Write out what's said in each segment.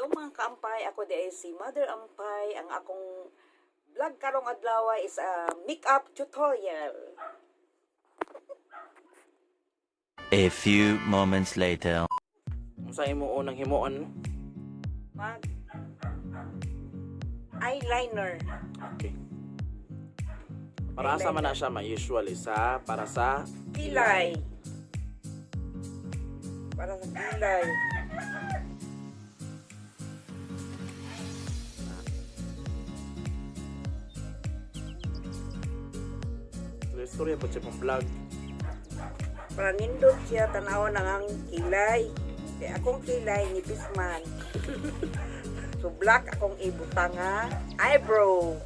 Hello, mga kaampay, ako di ay si Mother Ampay. Ang akong vlog karong adlaw is a makeup tutorial. A few moments later. Unsa imo unang himuon? Mag eyeliner. Okay. Para asa man na siya ma usually sa para sa Kilay. Para sa kilay. Istorya po siya pang vlog. Para nindot siya tanaw ng ang kilay. Kay akong kilay nipis man. So black akong ibutang nga eyebrow.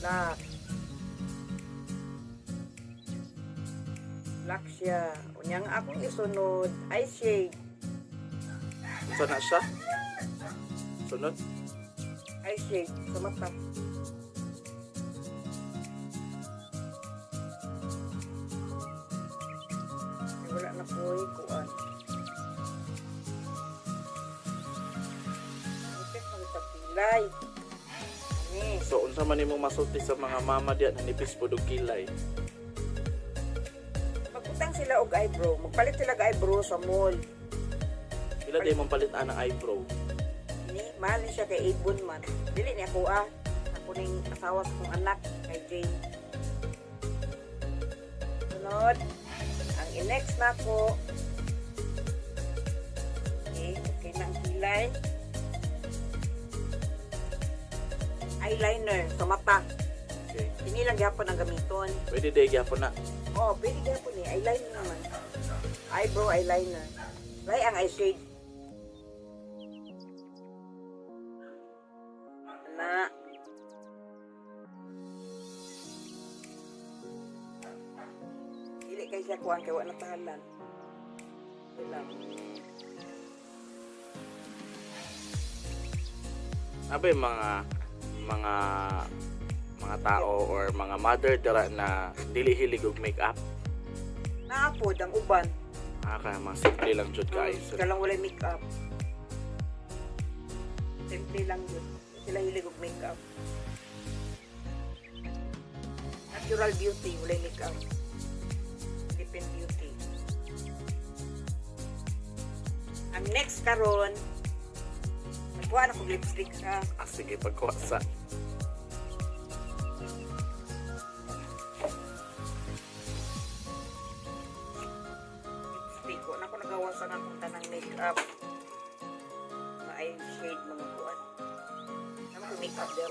Black. Black siya. Unya ang akong isunod eye shade. Unsa na siya? Sunod. Eye shade sa mata. Ay, wala na ko'y kuan. Nipis man sa pilay. Ani. So unsa man imong masulti sa mga mama diya na nipis pud og kilay? Magbutang sila og eyebrow. Magpalit sila og eyebrow sa mall. Pila day mong palit ang eyebrow? Ni, mahal ni siya kay Ibon man. Dili ni ako ah. Ako ning asawa sa kong anak kay Jane. Sunod, ang i-next na ko. Okay, okay na ang kilay. Eyeliner sa mata. Okay. Ini lang gyapon ang gamiton. Pwede day gyapon na. Oh, pwede gyapon ni eyeliner naman. Eyebrow eyeliner. Lay ang eye shade. Na. Dili kay siya kuan kay wa na tahalan. Okay lang. Abay mga tao or mga mother dira na dili hilig og makeup. Naapod ang uban. Ah, kaya mga simple lang jud kaayo sila. Kalang walay makeup. Simple lang yun. Sila hilig og makeup. Natural beauty, walay makeup. Philippine beauty. Ang next karon, nagkuha na kong lipstick ha. Ah, sige, pagkuha sa Lipstick ko. Na ko nagawa sa akong tanang makeup. Mga eye shade, mga kuan. Ano ko makeup daw?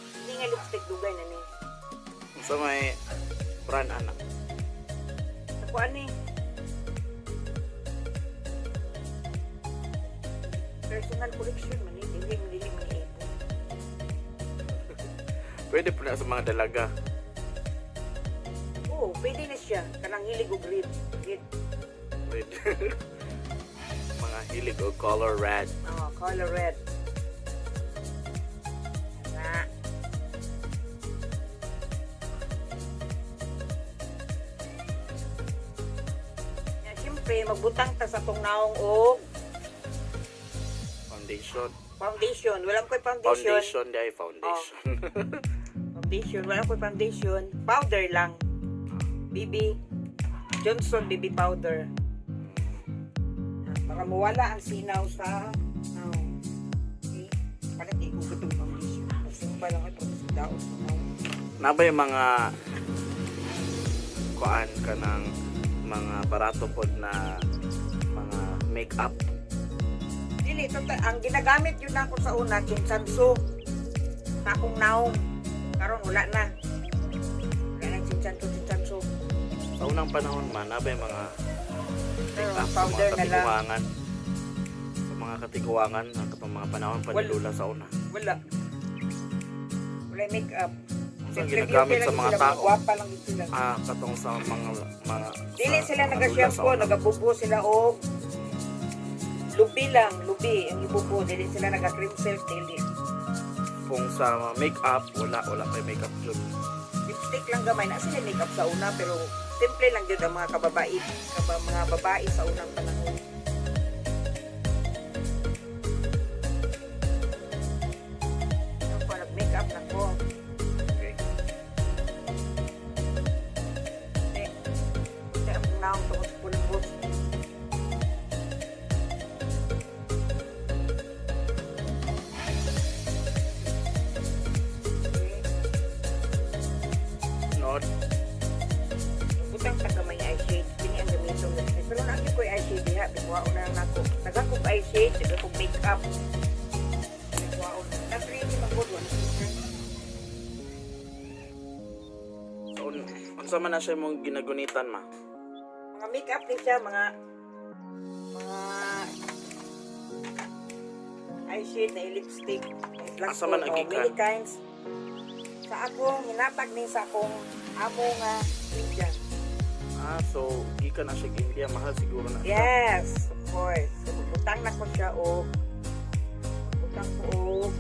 Hindi nga lipstick dugay na ni. Sa may brand anak. Sa kuan ni. Personal collection man ni. Dili man dili man ni ipon. Pwede po na sa mga dalaga. Oo, pwede na siya. Kanang hilig og red. Red. Red. Mga hilig og color red. Oh, color red. Na. Ya, siyempre, magbutang ta sa tong naong og Foundation. foundation. Wala ko'y foundation. Foundation di foundation. Foundation. Wala ko'y foundation. Powder lang. BB. Johnson BB powder. Ah, para mawala ang sinaw sa naong. Okay? Palit igugot itong foundation. Masimba lang ay pag daos sa naong. Nabay mga kuan ka ng mga barato pod na mga makeup. Dili, ito, ang ginagamit yun ako sa una, chinsanso. Sa akong naong. Karon wala na. Wala na chinchanso, chinchanso. Sa unang panahon man, nabay mga Pero makeup sa mga powder na lang. katiguangan. Sa mga katiguangan, ang katong mga panahon pa ni Wala. Lula sa una. Wala. Wala makeup. Unsa ang Simple ginagamit beauty sa lang mga sila, tao? Gwapa lang yun sila. Ah, katong sa mga mga Dili sa sila mga lula sa naga-shampoo, una. nagabubo sila og lubi lang, lubi ang ibubo. Dili sila naga-cream silk, dili. Kung sa mga makeup, wala wala kay makeup jud. Lipstick lang gamay. Na sila makeup sa una pero Simple lang jud ang mga kababae, mga babae sa unang panahon. Ako, nag-makeup na ko. Okay. Hindi. Hindi akong naong tungkol sa pulbos. Okay. Sunod. Butang sa gamay eyeshade, kini ang gamiton na. Pero naa gyud ko'y eyeshade diha, bikuhaon na lang nako. Taga kog eyeshade, taga kog makeup. Bikuhaon. Nas ready man gud wala siya. So, unsa man na siya imong ginagunitan, ma? Mga makeup ni siya, mga eyeshade na lipstick, na black Asa man oh, ang gikan? many kinds. Sa akong hinatag ni sa akong amo nga Indian. Ah, so gikan na siya India, mahal siguro na siya. Yes, of course. So, butang na ko siya og butang ko og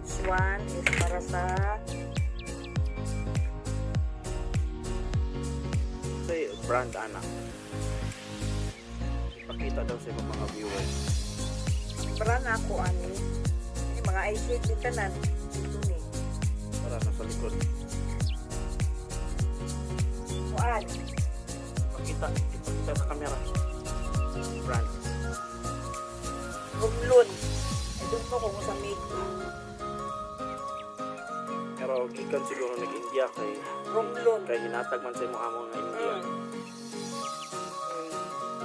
this one is para sa Say brand ana. Ipakita daw sa imong mga viewers. Para na ako ani. Yung mga eyeshade ni tanan dito ni. Para nasa likod. Kuan. Ipakita sa camera. Brand. Rumlon. I don't know kung sa make. Pero gikan siguro nag India kay Rumlon. kay hinatag man sa imong amo nga India.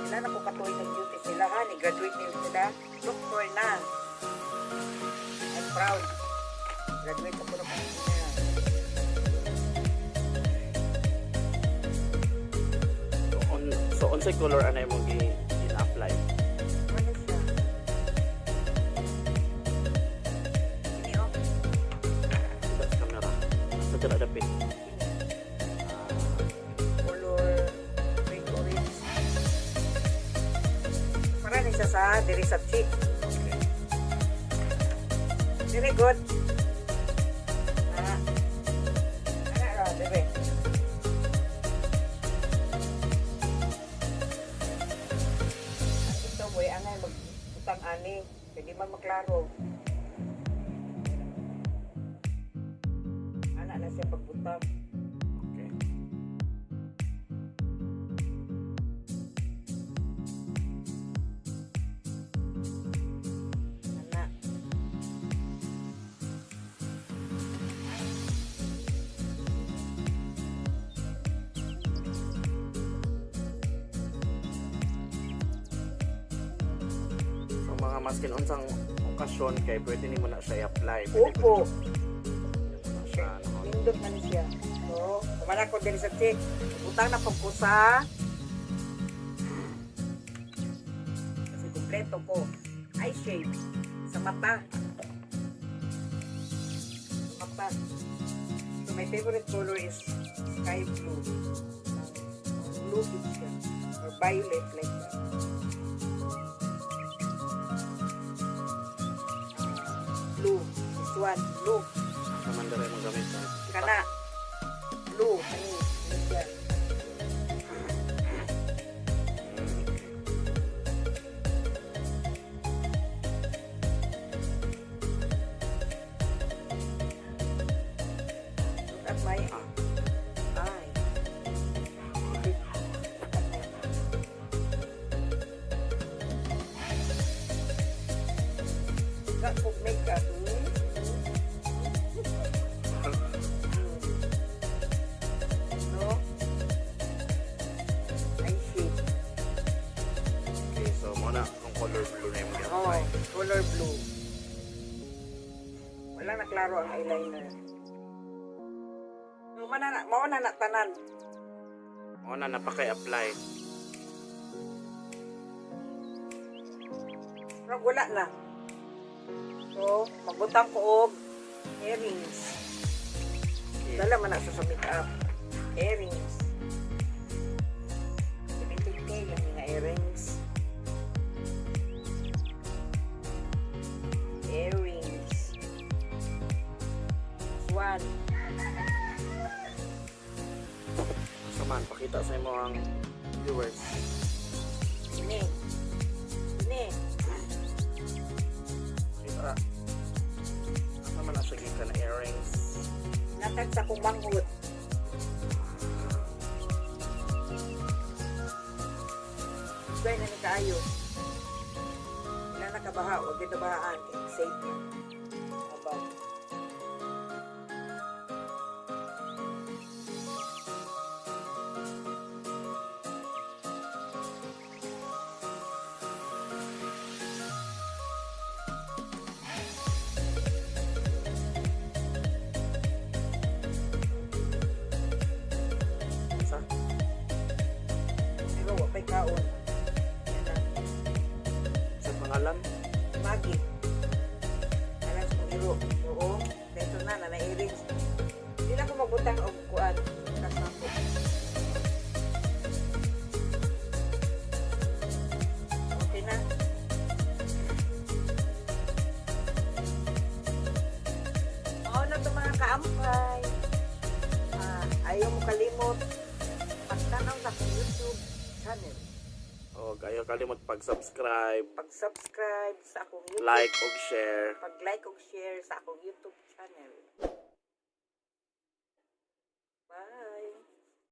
Wala na ko katuloy ng duty sila ha. Ni-graduate nila sila. Doctor na. I'm proud. Graduate ako na kanina. So unsay color ana imong gi gina-apply? Ano siya? Ini oh. Kita sa camera. Sa dira dapit. Ini. Color red orange. Para ni siya sa diri sa cheek. Okay. Very good. Ah. Ana ra, bebe. Ito boy, angay magbutang ani. Pwede man maklaro. Ana na siya pagbutang. Okay. Ana. So mga maskin unsang okasyon kay pwede nimo na siya i-apply. Pwede Opo. mo na siya ano. Nindot man siya. So, kumana ko diri sa cheek. Butang na pud ko sa kasi kumpleto ko. Eye shade sa mata. Sa mata. So, my favorite color is sky blue. Blue gid siya. Or violet like that. Blue. This one, blue. Sa man dira imong gamit. Kana. Blue. Kani. Kani siya. Look at my eye. Look at my. Got kog makeup. No? Eye shade. Okay, so mo na ang color blue na imong Oh, gi-apply. color blue. Wala na klaro ang eyeliner. So, manana, mao na na tanan. Mo na napaka-apply. Pero wala na. So, magbutang ko og earrings. Okay. Dala man na siya sa makeup. Earrings. 17K yung mga earrings. Earrings. This one. Sa Man, pakita sa imo ang viewers. Ini. Ini. Kita. Asa man na siya gikan na earrings? Natag sa akong manghod. Dugay na ni kaayo. Wala na kabaha, wag kita bahaan kay safe na. Abaw. Sa? Pero wa pa'y kaon. Yan na. Sa pangalan? Magi. Alam sa kong iro. Oo. Beto na, na earrings. Hindi na ko magbutang og kuan. Kasako. Okay na. Oo na to, mga kaampay. Ah, ayaw mo kalimot pagtanaw sa akong YouTube channel. O, kayo kalimot pag-subscribe, Pag-subscribe sa akong YouTube like ug share. Pag-like ug share sa akong YouTube channel. Bye!